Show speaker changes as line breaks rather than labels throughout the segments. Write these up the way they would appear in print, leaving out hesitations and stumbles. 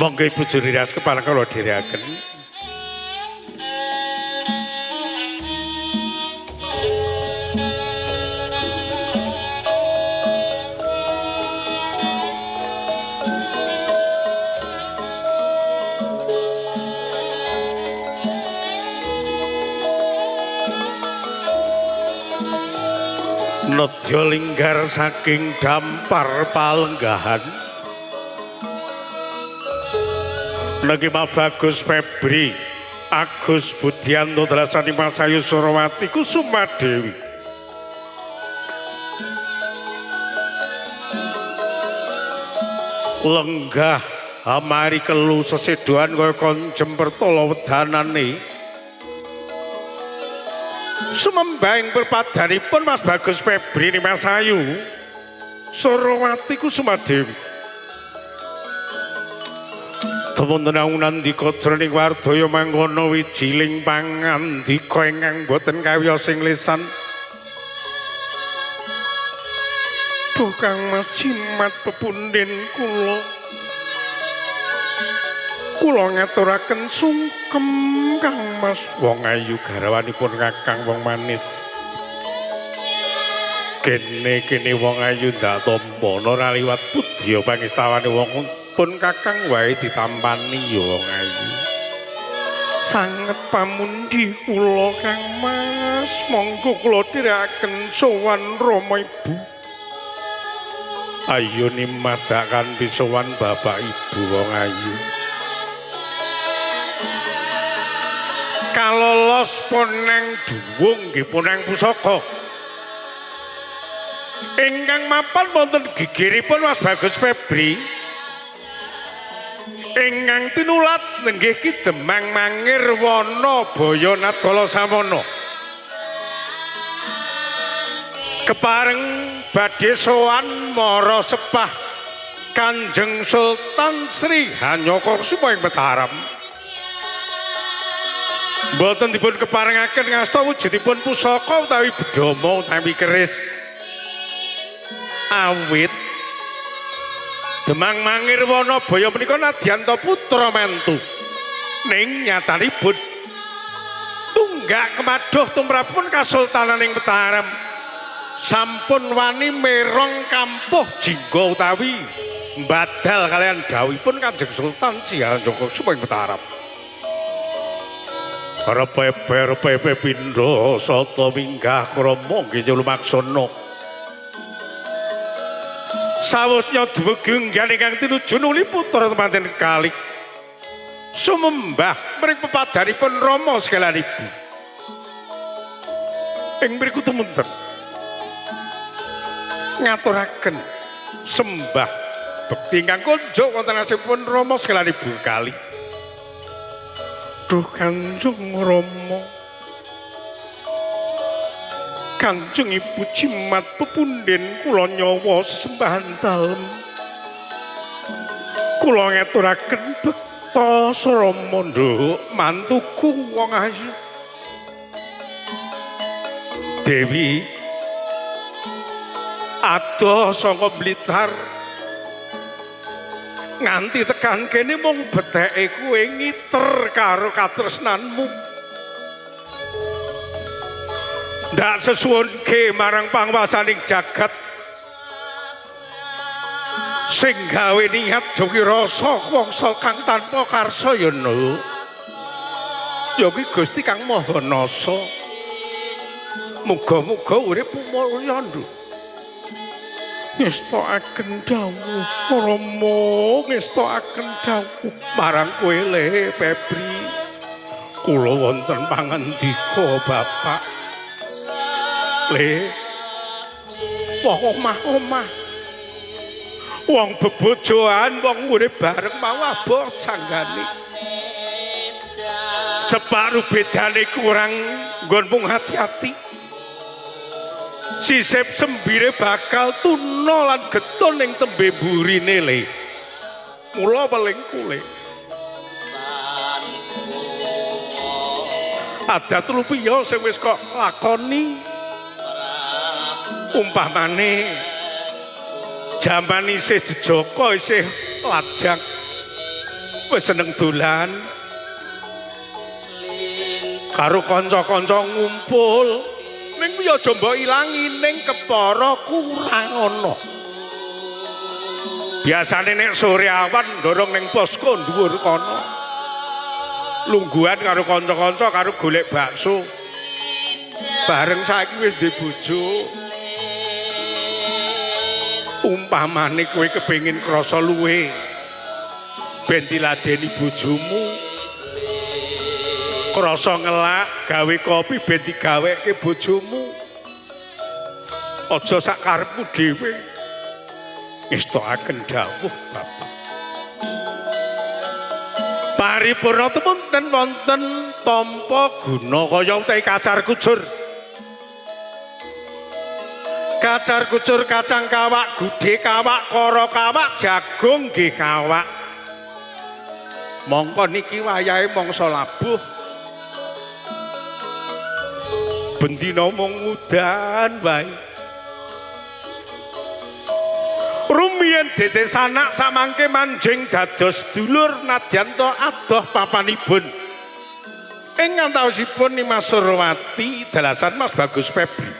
Monggo Ibu Juriras kepareng kula dherekaken. Nedya linggar saking dampar palenggahan. Negi Bagus Febri Agus Budianto Dalasani Masayu Surawati Kusuma Dewi. Lenggah hamari kelu sesedoan kaya konjem pertala wedanane. Sumembahing perpadanipun Mas Bagus Febri Mas Ayu Surawati Kusuma Dewi. Wonten nandika jroning wardaya mangkono wijiling pangandika ingkang boten kawiyos ing lisan. Duh Kang Mas jimat pepunden kula. Kula ngaturaken sungkem Kang Mas. Wong ayu garwanipun Kakang wong manis. Kene kene wong ayu ndak tampa ora liwat budya pangistawane wong pun Kakang wae ditampani ya wong ayu. Sanget pamundi kula Kang Mas, monggo kula dherekaken sowan Rama Ibu. Ayo Nimas dak kanthi sowan Bapak Ibu wong ayu. Kalolos poneng duwung nggih poneng pusaka. Ingkang mapan wonten gigiripun Mas Bagus Febri. Ingkang tinulat nenggih Ki Demang Mangir Wana Baya Nadgala Samana. Kepareng badhe sowan mara sepah Kanjeng Sultan Sri Hanyokusuma ing Mataram. Mboten dipun keparengaken ngasta wujudipun pusaka utawi bedama utawi keris. Awit Demang Mangir Wana Baya menika nadyanta putra mantu. Ning nyatanipun tunggak kemaduh tumrapipun kasultanan ing Mataram. Sampun wani merong kampuh jingga utawi mbadal kalian dawuhipun Kanjeng Sultan Sri Hanyokusuma ing Mataram. Repepe pindha sata minggah krama nggih nyulumaksana. Sawusnya dumugi enggan ingkang tinuju nuli putra temanten kali. Sumembah mring pepadanipun Rama sekalian Ibu. Ing mriku tumunten ngaturaken sembah bekti ingkang kunjuk wonten asipun Rama sekalian Ibu kali. Duh Kanjeng Rama, Kanjeng Ibu jimat pepunden kula nyawa sesembahan dalem. Kula ngaturaken bekta Rama nduk mantuku wong ayu. Dewi adoh saka Blitar nganti tekan kene mung beteke kowe ngiter karo katresnanmu. Ndak sesuwunke marang panguwasaning jagat sing gawe niat jogi rasa wangsa kang tanpa karsa ya no. Ya kuwi Gusti Kang Maha Nasa. Muga-muga urip mulya nduk. Ngestokaken dawuh Rama, ngestokaken dawuh marang kowe le Febri. Kula wonten pangandika Bapak. Le wong omah-omah, wong bebojoan, wong urip bareng mau abot sanggane. Cepak rubedane kurang nggon mung hati-hati. Sisip sembire bakal tuna lan getun ing tembe burine le. Mula weling kule. Adat rupiah sing wis kok lakoni. Umpamane jaman isih jejaka isih lajang. Wis seneng dolan karo kanca-kanca ngumpul, ning kuwi aja mbok ilangi, ning kepara kurang ana. Biasane nek sore awan ndorong ning posko dhuwur kono. Lungguhan karo kanca-kanca karo golek bakso. Bareng saiki wis duwe bojo. Umpamane kowe kepengin krasa luwe, ben diladeni bojomu. Krasa ngelak gawe kopi ben digaweke bojomu. Aja sak karepmu dhewe. Ngestokaken dawuh Bapak. Paripurna temunten wonten tampa guna kaya utawi kacar kucur. Kacar kucur kacang kawak, gudhe kawak, kara kawak, jagung nggih kawak. Mongko niki wayahe mangsa labuh. Bendina mung udan wae. Rumiyin dede sanak samangke manjing dados dulur nadyan to adoh papanipun. Ing antawisipun Nimas Surwati dalasan Mas Bagus Febri.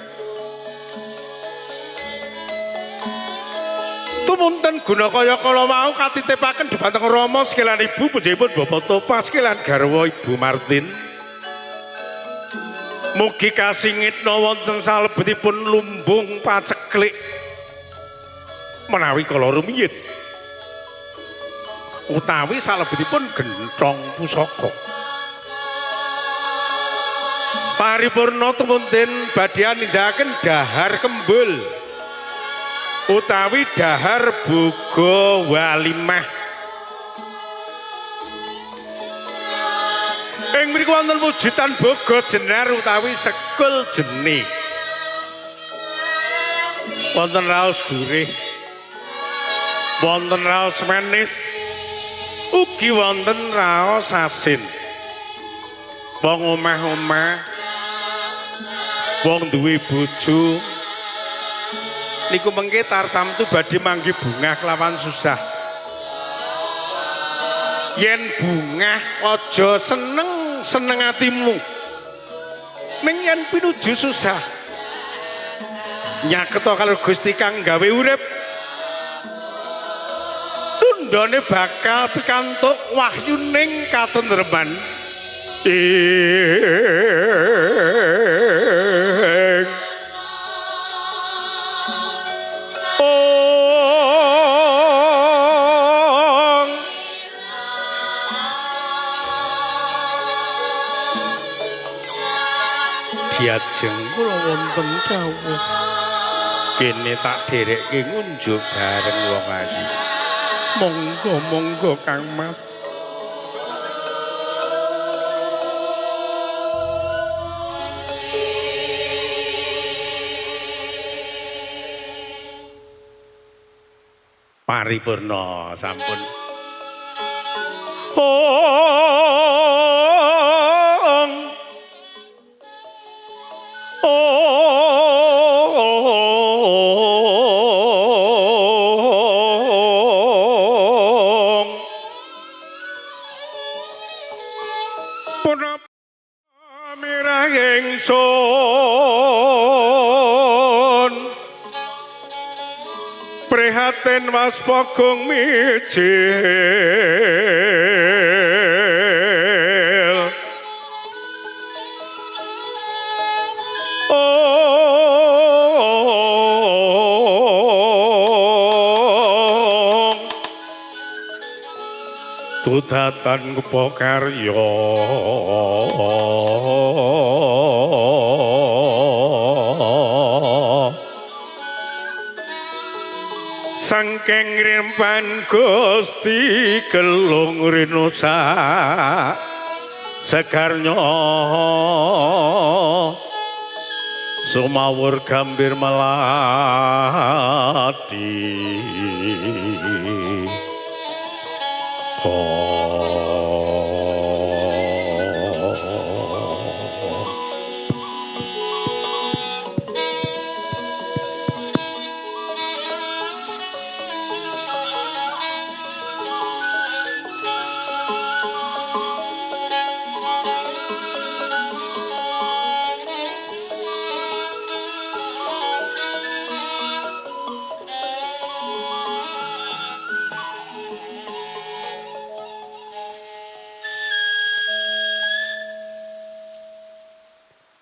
Tumunten guna kaya kala wau katitipaken dhumateng Rama sekilan Ibu pujipun Bapak Topa sekilan garwa Ibu Martin. Mugi kasingitna wonten salebetipun lumbung paceklik menawi kala rumiyin utawi salebetipun genthong pusaka. Paripurna tumunten badhe nindakaken dahar kembul utawi dahar boga walimah. Ing mriku wonten wujudan boga jenar utawi sekul jeni. Wonten raos gurih, wonten raos manis, ugi wonten raos asin. Wong omah-omah, wong duwe bojo niku mengke tartamtu badhe manggi bungah kelawan susah. Yen bungah aja seneng seneng atimu, ning yen pinuju susah nyaketa karo Gusti kang gawe urip, tundhone bakal pikantuk wahyuning katentreman. Ing ong diajeng kula wonten dawuh kene tak dherekke ngunjuk bareng wong ayu. Monggo monggo Kang Mas. Paripurna sampun. Ong ong punapa mirah ingsun prihatin waspagung mijil ong tudatan kepokarya sangking rimpan Gusti gelung rinusa segarnya sumawur gambir melati. Oh.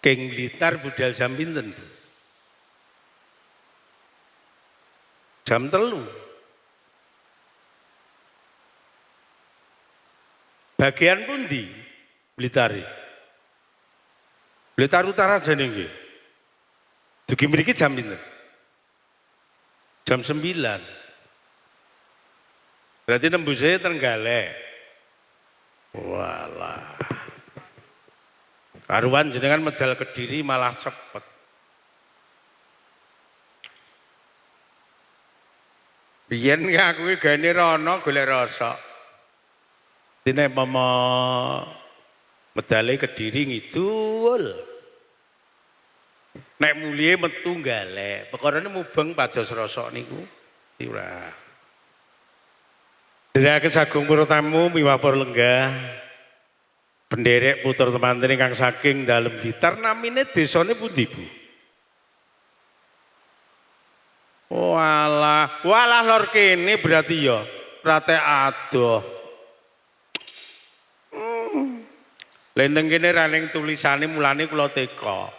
King Blitar budal jam pinten, Bu? Jam 3. Bagian pundi Blitare? Blitar Utara jane nggih. Dugi mriki jam pinten? Jam 9. Berarti nembusnya Trenggalek. Walah. Karuan jenengan medal Kediri malah cepet. Biyen ki aku ki gaene rono golek rasa. Dene mama medale Kediri ngidul. Nek mulihe metu Galek, perkarane mubeng pados rosok niku. Ora. Dherekaken sagung para tamu miwah para lenggah. Penderek putra temanten ingkang saking dalem Blitar namine desane pundi, Bu? Walah, walah lor kene berarti ya rate adoh. Lha kene ra ning tulisane mulane kula teka.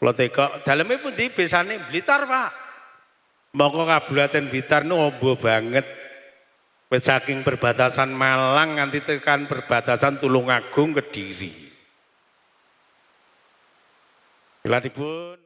Kula teka, daleme pundi besane Blitar, Pak. Mongko Kabupaten Blitar nu ombo banget. Wis saking perbatasan Malang nganti tekan perbatasan Tulungagung Kediri. Wilanipun